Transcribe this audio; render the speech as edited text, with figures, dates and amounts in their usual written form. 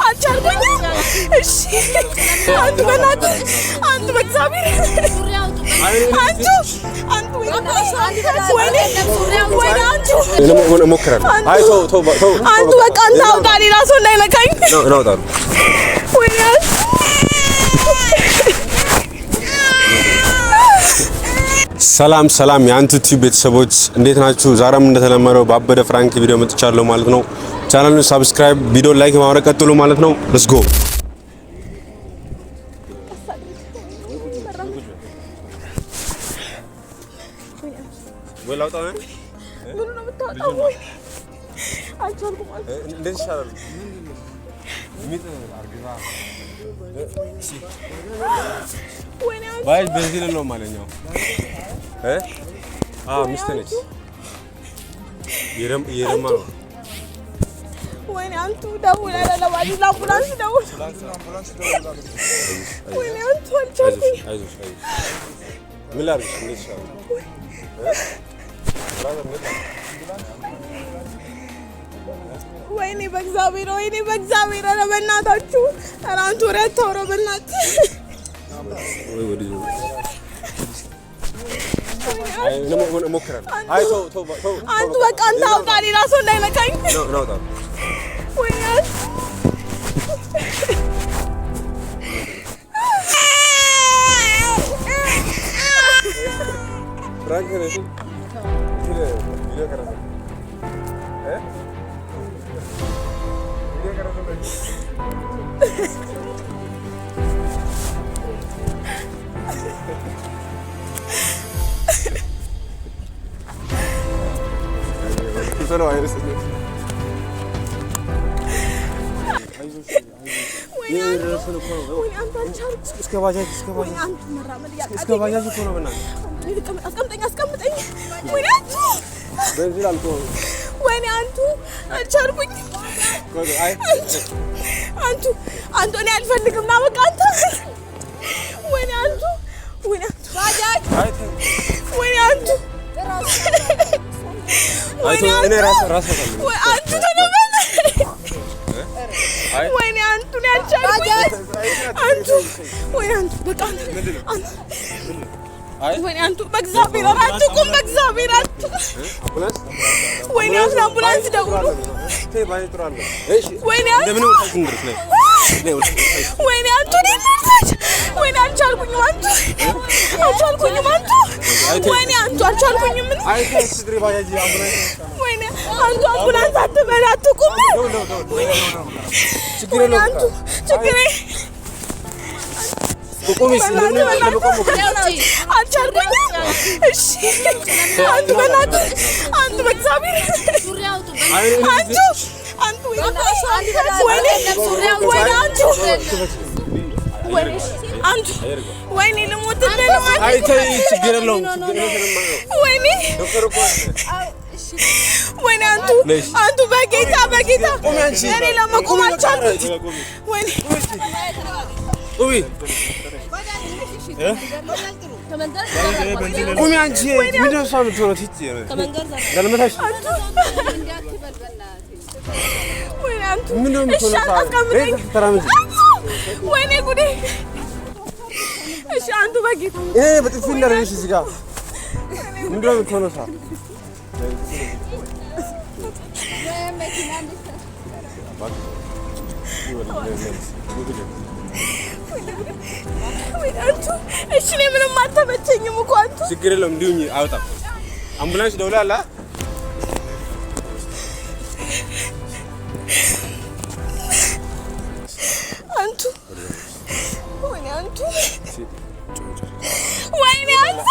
አልቻልኩኝም። እሺ አንቱ በእናትህ አንቱ በእግዚአብሔር አንቱ አንቱ ወይኔ ወይኔ አንቱ እሞክራለሁ። አይ ተው ተው ተው አንቱ በቃ አንተ አውጣ፣ ሌላ ሰው እንዳይነካኝ። እናውጣ። ወይኔ ሰላም ሰላም የአንቱ ቲዩብ ቤተሰቦች እንዴት ናችሁ? ዛሬም እንደተለመደው ባበደ prank ቪዲዮ መጥቻለሁ ማለት ነው። ቻናሉን subscribe፣ ቪዲዮ like ማድረግ ቀጥሉ ማለት ነው። Let's go። ምኑ ነው የምታወጣው? ወይኔ አልቻልኩም። እንዴት ይሻላል? ወይኔ አንቱ ባይ በዚህ ነው ማለት ነው። እ ሚስት ነች። የደማ ነው። ወይኔ አንቱ ደውል፣ ኧረ ለባሊ ለአምቡላንስ ደውል። ወይኔ አንቱ አልቻልኩም። አይዞሽ አይዞሽ። ምን ላድርግሽ? እንዴት ይሻላል? ወይኔ በእግዚአብሔር ወይኔ በእግዚአብሔር፣ ኧረ በእናታችሁ፣ ኧረ አንቱ ወሬ አታውራ በእናትህ። ወይ ወዲህ አይ እሞክራለሁ። አይ ተው ተው ተው አንቱ በቃ አንተ አውጣ፣ ሌላ ሰው እንዳይነካኝ። እናውጣ። ወይኔ አንቱ Prank ነው። እሺ ቪዲዮ ቀረጸ እ ቪዲዮ ቀረጸ ወይኔ አንቱ አልቻልኩም። እስከ ባጃጅ እስከ ወይኔ ባጃጅ አንቱ መራመድ እያቃተኝ እስከ ባጃጅ እኮ ነው። በእናትህ እኔ ልቀመጥ፣ አስቀምጠኝ፣ አስቀምጠኝ። ወይኔ አንቱ በዚህ አልኮ ወይኔ አንቱ አልቻልኩኝ። አይ አንቱ አንቱ እኔ አልፈልግም። ና በቃ አንተ። ወይኔ አንቱ ወይኔ አንቱ አይ ወይኔ አንቱ ወይኔ እኔ አንቱ ራስ ራስ ወይ አንቱ ተነበለ። አይ ወይኔ አንቱ እኔ አልቻልኩኝ። አንቱ ወይኔ አንቱ በቃ አንተ አንቱ አይ ወይኔ አንቱ በእግዚአብሔር ኧረ አንቱ ቁም፣ በእግዚአብሔር አንቱ። አምቡላንስ ወይኔ አንቱ አምቡላንስ ደውሉ። ተይ ባጃጅ ጥሩ አለ። እሺ ወይኔ አንቱ እንደምንም እንድረስ ነይ ነይ ወይኔ አንቱ እኔ ልርሳች። ወይኔ አልቻልኩኝም አንቱ አልቻልኩኝም አንቱ ወይኔ አንቱ አልቻልኩኝም። እኔ አይ ተይ ስትሪ ባጃጅ አምቡላንስ ወይኔ አንቱ አምቡላንስ አትበል አትቁም። ወይኔ ችግር ወይኔ የለውም። አንቱ ችግሬ ቁሚ ለመቆም አልቻልኩኝም። እሺ አንቱ በእናትህ አንቱ በእግዚአብሔር አንቱ አንቱ ወይኔ ወይኔ አንቱ ወይኔ አንቱ ወይኔ ልሞትልህ ነው አንቱ አይ ተይ ችግር የለውም። ወይኔ ዶክተር እኮ ወይኔ አንቱ ነሽ። አንቱ በጌታ በጌታ ቁሚ አንቺ። እኔ ለመቆም አልቻልኩም። ወይኔ ቁሚ ቁሚ አንቺ ምንድን ነው እሷ የምትሆነው? ትጭ ገልመታሽ ወይኔ አንቱ ምንድን ነው እሺ የምትሆነው? አስቀምጠኝ። ተራመጂ። አንቱ ወይኔ ጉዴ። እሺ አንቱ በጌታ ይሄ በጥፊ እንዳደረግሽ እዚህ ጋር ምንድን ነው የምትሆነው? እሷ ወይኔ አንቱ እሺ እኔ ምንም አልተመቸኝም እኮ አንቱ ችግር የለውም። እንዲሁኝ አይወጣም። አምቡላንስ ደውላላ። አንቱ ወይኔ አንቱ ወይኔ አንቱ